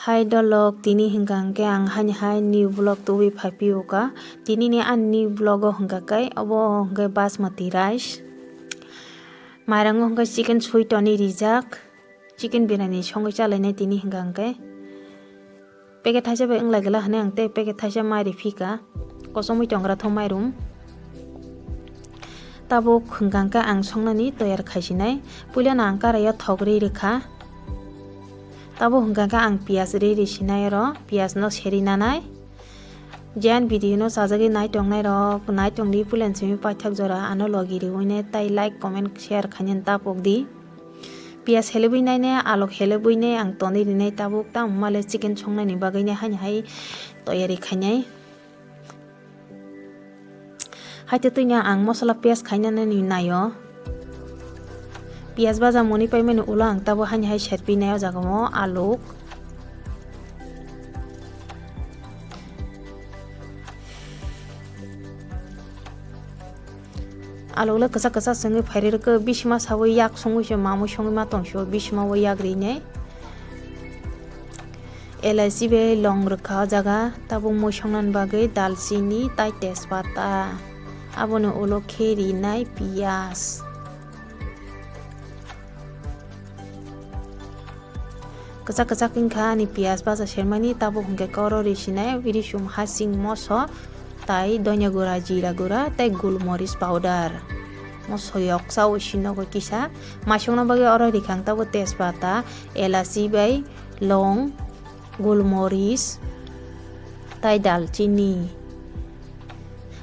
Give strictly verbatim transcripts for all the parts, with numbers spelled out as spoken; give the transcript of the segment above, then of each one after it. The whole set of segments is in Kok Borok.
Hai dolok, tini hwnkha hwnkhe ang haini hai new vlog tubui phai phiyokha. Tini ni ani new vlog o hwnkha khe obo hwnkhe basmati rice. Mairang o hwnkhe chicken sui toni rijak. Chicken birani songwi chalainai tini hwnkha hwnkhe. Packet thaisa bai wng lai gala hwnwi ang tei packet thaisa mai ri phika. Kosomwi tongra tho mairum. Tabuk hwnkha hwnkhe ang songnani toyar khaisinai. Puilano ang karaio thok ri rwkha. Tabuk hwnkha hwnkhe ang piyaj ri ri sinai oro, piyaj no seri nanai. Jan video no chajagwi nai tongnai rok, nai tongdi puilan simi paithak jora ano logi riwi nai, tai like, comment, share khainani tapok di. Piyaj helebwi nai ne, alok helebwi ne ang tonwi rinai tabuk, tamo male chicken songnani bagwi ne haini hai toyari khainai. Haite twino ang mosola piyaj khainani naio. Piyaj baja moni paimani ulo ang tabo haini hai serpi nai o jaga o aluk. Aluk le kwchak kwchak songwi phairwi rwkhe, bisima sawi yak songwi se mamwi songwi ma tong sio, bisima o yak rinai. Elaichi bai long rwkha o jaga, tabuk mui songnani bagwi dalchini tai tejpata, aboni ulo khe rinai piyaj. Kwchak kwchak wngkha ani piyaj baja sermani, tabuk hwnkhe khe oro risinai risum, hasing, moso, tai donya gura, jira gura, tei gulmoris powder. Moso yoksa o sinogo kisa. Maisongna bagwi oro rikha ang tabuk tejpata, elaichi bai long, gulmoris, tai dalchini.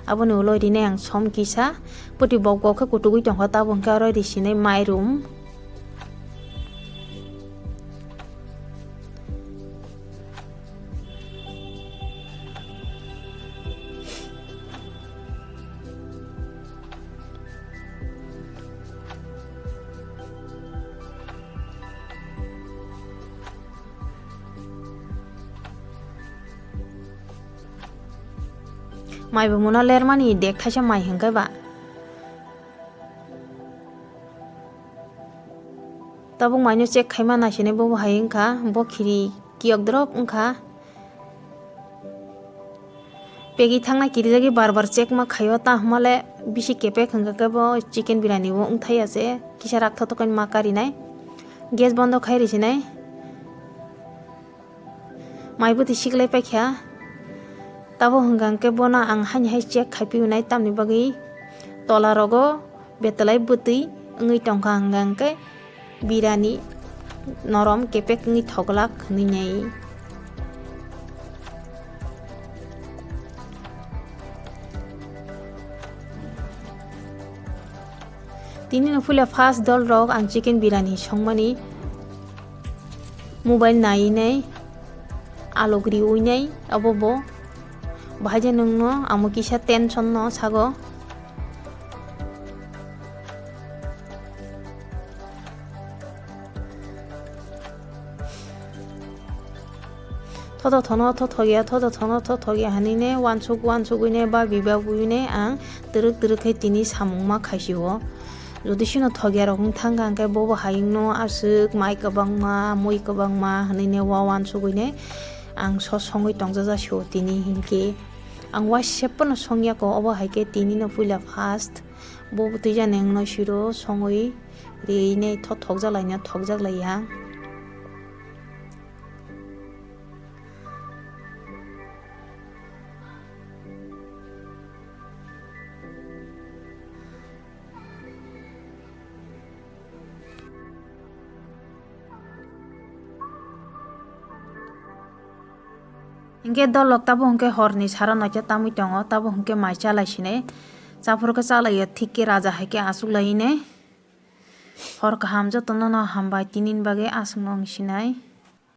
Aboni ulo rinai ang som kisa. Poti bok bok khe kutugwi tongkha, tabuk hwnkhe oro risinai mairum. Mai bo muna lermani dek thaisa mai hwnkhe ba. Tabuk maino check khaima naisinai bobo hai wngkha, bo khiri kiyok drop wngkha. Pegi thangna kirijagwi bar bar check ma khaio, ta hwnmale bisi kepek hwnkha khe bo chicken birani bo wngthai ya se, kisa rak thotok ma karinai. Gas bondo khai risinai. Mai bwtwi siklai paikha. Tabo hwnkha hwnkhe bono ang haini hai check khai piunai, tamni bagwi tola rogo betwlai bwtwi wngwi tongkha, hwnkha hwnkhe birani norom kepek wngwi thoglak hwnwi nai. Tini no puila first dol rok ang chicken birani songmani mobile nai nai alok riwi nai abo bo bahai je nwngno amo kisa tension no sago. Thoto thono thothok ya, thoto thono thothok ya hinwi ne uansuk uansugwi ne babi babwi ne ang twrwk twrwk khe tini samung ma khaisio. Jodi chwngno thok ya rok wng thang kha hwnkhe bobo hayungno aswk mai kwbangma mui kwbangma hinwi ne uansugwi ne ang so songwi tongjaja sio tini hinkhe. Ang uaisa phano songya kho, obo hai khe tini no puila first. Bo bwtwi jani wngno siro songwi riwi ne thothok jalai no thokjak laiya. Hinkhe dolok tabo hinkhe horni sara noito tamwi tongo, tabo hinkhe mai chalai sinai. Chaphuru khe chalaiya thik khe raja hai khe achuk lai ne. Hor kaham jotono no hambai tini ni bagwi aswk no wng sinai.